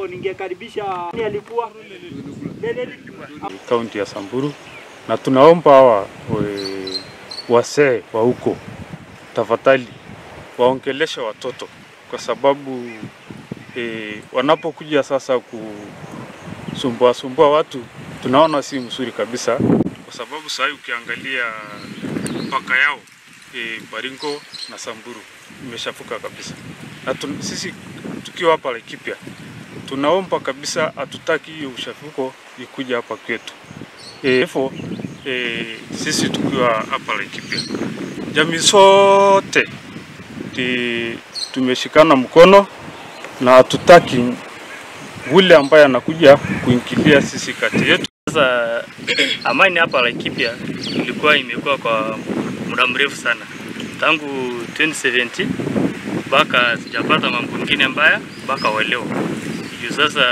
Ningekaribisha alikuwa kaunti ya Samburu, na tunaomba hawa wasee wa huko tafadhali waongeleshe watoto, kwa sababu wanapokuja sasa kusumbua sumbua watu tunaona si mzuri kabisa, kwa sababu sasa ukiangalia mpaka yao Baringo na Samburu imeshafuka kabisa. Na sisi tukiwa hapa Laikipia tunaomba kabisa, hatutaki hiyo ushafuko ikuja hapa kwetu. Hivyo sisi tukiwa hapa Laikipia, jamii sote tumeshikana mkono na hatutaki ule ambaye anakuja kuingilia sisi kati yetu. Sasa amani hapa Laikipia ilikuwa imekuwa kwa muda mrefu sana, tangu 2017 mpaka sijapata mambo mengine mbaya mpaka wa leo. Sasa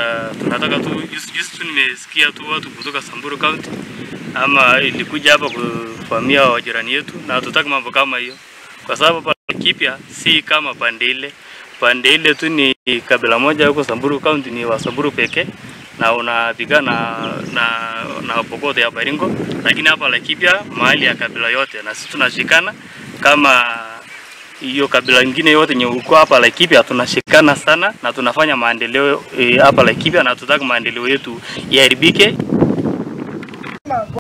tunataka tu, juzi tu nimesikia tu watu kutoka Samburu County ama ilikuja hapa kufamia wajirani yetu, na hatutaki mambo kama hiyo, kwa sababu hapa Laikipia si kama pande ile. Pande ile tu ni kabila moja huko Samburu County, ni wa Samburu pekee na unapigana na Pokot ya Baringo, lakini hapa Laikipia mahali ya kabila yote, na sisi tunashikana kama hiyo kabila nyingine yote yenye uko hapa Laikipia, tunashikana sana na tunafanya maendeleo hapa Laikipia, na tutaka maendeleo yetu yaharibike.